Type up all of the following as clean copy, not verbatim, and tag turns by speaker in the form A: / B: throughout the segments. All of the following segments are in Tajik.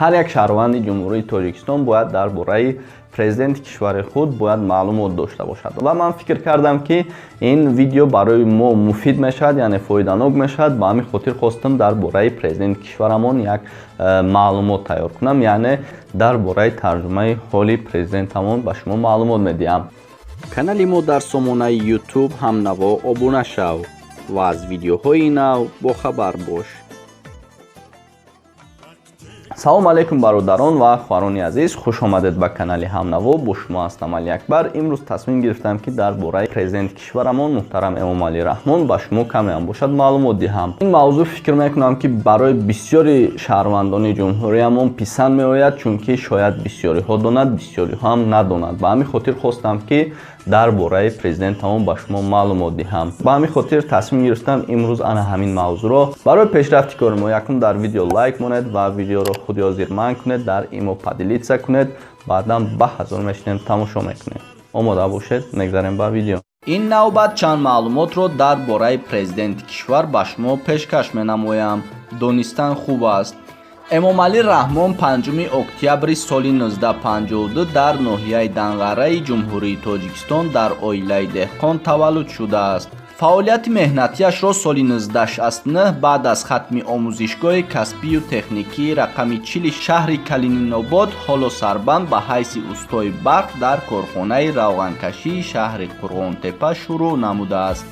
A: Ҳар як шаҳрванди Ҷумҳурии Тоҷикистон бояд дар бораи президенти кишвари худ бояд маълумот дошта бошад. Ва ман фикр кардам, ки ин видео барои мо муфид мешавад, яъне фоиданок мешавад. Ба ҳамин хотир хостам дар бораи президенти кишварамон як маълумот тайёр кунам, яъне дар бораи тарҷумаи ҳоли президентамон ба шумо маълумот медиҳам.
B: Канали мо дар сомонаи YouTube Ҳамнаво обуна шав ва аз видеоҳои нав бохабар бош.
A: Салом алейкум, бародарон ва хоҳарони азиз, хуш омадед ба канали Ҳамнаво. Бо шумо ҳастам Алиакбар. Имрӯз тасмим гирифтам, ки дар бораи президенти кишварамон муҳтарам Эмомалӣ Раҳмон ба шумо камеам бошад маълумот диҳам. Ин мавзӯъ фикр мекунам, ки барои бисёри шаҳрвандони ҷумҳуриямон писанд меояд, чунки шояд бисёриҳо донад, бисёриҳо ҳам надонад. Ба ҳамин хотир хостам, ки дар бораи президентамон ба шумо маълумот диҳам. Ба ҳамин хотир тасмим гирифтам имрӯз ана ҳамин мавзӯъро. Барои пешрафти кори мо якум дар видео лайк монед ва видеоро худи ҳозир манг кунед, дар имо поделиться кунед, баъдан ба ҳазор мешинем, тамошо мекунем. Омода бошед, мегзарем ба видео.
B: Ин навбат чанд маълумотро дар бораи президенти кишвар ба шумо пешкаш менамоям. Донистан хуб аст. Эмомалӣ Раҳмон 5 октябри соли 1952 дар ноҳияи Данғараи Ҷумҳурии Тоҷикистон дар оилаи деҳқон таваллуд шудааст. Фаъолияти меҳнатиашро соли 1969 баъд аз хатми омӯзишгоҳи касбию техникии рақами 40 шаҳри Калининобод, ҳоло Сарбанд, ба ҳайси устои барқ дар корхонаи равғанкашии шаҳри Қурғонтеппа шурӯъ намудааст.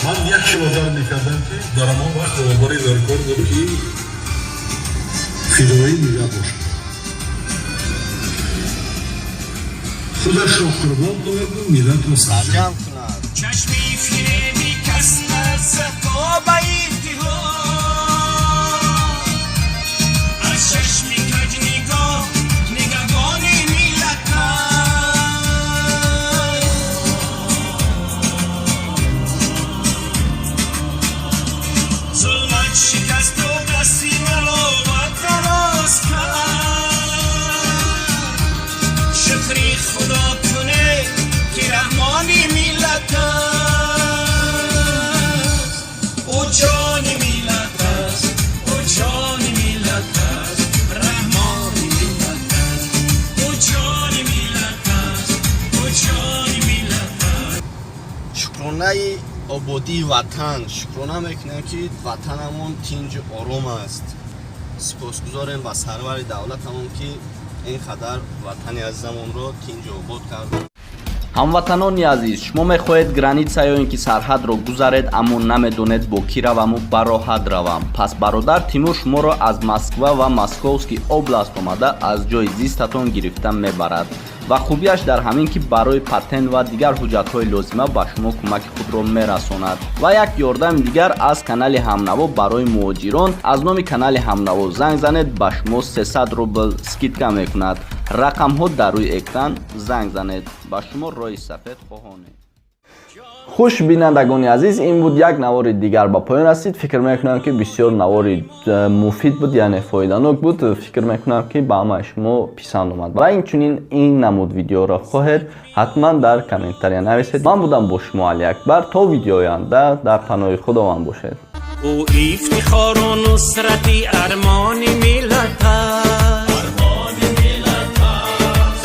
C: Ман як чиро дар мекардам, ки дар ҳамон вақт роҳбари дар кор буд, ки фидоии миллат бошад, худашро қурбон кунаду миллатро сарҷам
D: кунад.
E: Чашми фиреби кас нарасад то ба иттиҳод, аз чашми каҷ нигоҳ нигаҳбони миллат аст. Зулмат шикасту дасти маломат дароз кард. Шукри Худо куне, ки Раҳмони миллат аст. Ӯ ҷони миллат аст, ӯ ҷони миллат аст, Раҳмони миллат аст. Ӯ ҷони миллат аст, ӯ ҷони миллат аст.
D: Шукронаи ободии ватан шукрона мекунем, ки ватанамон тинҷу ором аст. Сипосгузорем ба сарвари давлатамон, ки ин қадар ватани азизамонро тинҷу обод кард.
B: Ҳамватанони азиз, шумо мехоҳед граница ё ин ки сарҳадро гузаред, аммо намедонед бо кӣ раваму ба роҳат равам. Пас бародар Тимур шуморо аз Москва ва Московский область омада, аз ҷои зистатон гирифта мебарад. Ва хубиаш дар ҳамин, ки барои патент ва дигар ҳуҷҷатҳои лозима ба шумо кӯмаки худро мерасонад. Ва як ёрдами дигар аз канали Ҳамнаво барои муҳоҷирон: аз номи канали Ҳамнаво занг занед, ба шумо 300 рубл скидка мекунад. Рақамҳо дар рӯи экран, занг занед, ба шумо роҳи сафед хоҳонем.
A: Хуш, бинандагони азиз, ин буд як навори дигар, ба поён расид. Фикр мекунам, ки бисёр навори муфид буд, яъне фоиданок буд. Фикр мекунам, ки ба ҳамаи шумо писанд омад. Ва инчунин ин намуд видеоро хоҳед, ҳатман дар комментария нависед. Ман будам бо шумо Алиакбар. То видеои оянда дар паноҳи Худованд бошед.
E: Ӯ ифтихору нусрати армони миллат аст.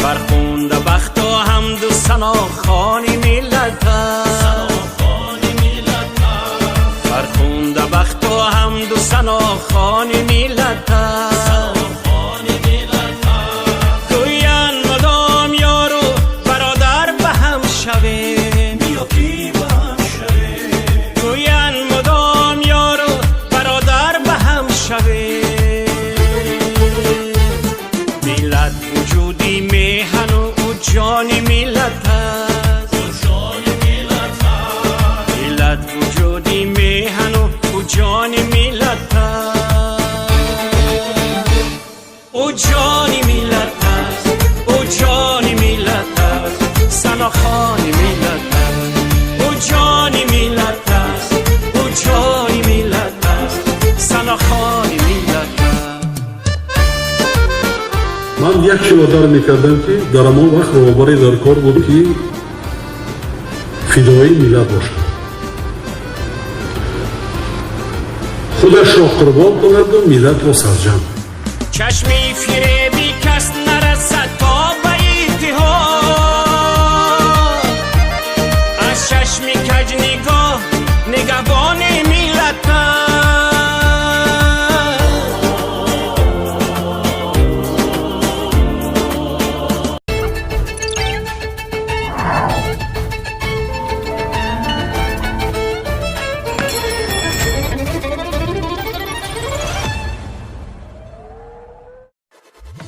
E: Фархунда бахту ҳамду санохони миллат аст. Фархунда бахту ҳамду санохони миллат аст. Гӯянд мудом ёру бародар ба ҳам шавем, гӯянд мудом ёру бародар ба ҳам шавем. Миллат вуҷуди меҳану ӯ ҷони миллат аст. Миллат вуҷуди меҳану ӯ ҷони миллат аст. Ӯ ҷони миллат аст, ӯ ҷони миллат аст, санохони миллат аст. Ӯ ҷони миллат аст, ӯ ҷони миллат аст, санохони миллат аст.
C: Ман як чиро дар мекардам, ки дар ҳамон вақт роҳбари дар кор буд, ки фидоии миллат бошад, худашро қурбон кунаду миллатро сарҷам.
E: Чашми фиреби кас нарасад то ба иттиҳод, аз чашми каҷ нигоҳ нигаҳбони миллат аст.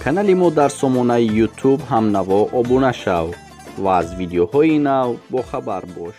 B: Канали мо дар сомонаи YouTube Ҳамнаво обуна шав ва аз видеоҳои нав бохабар бош.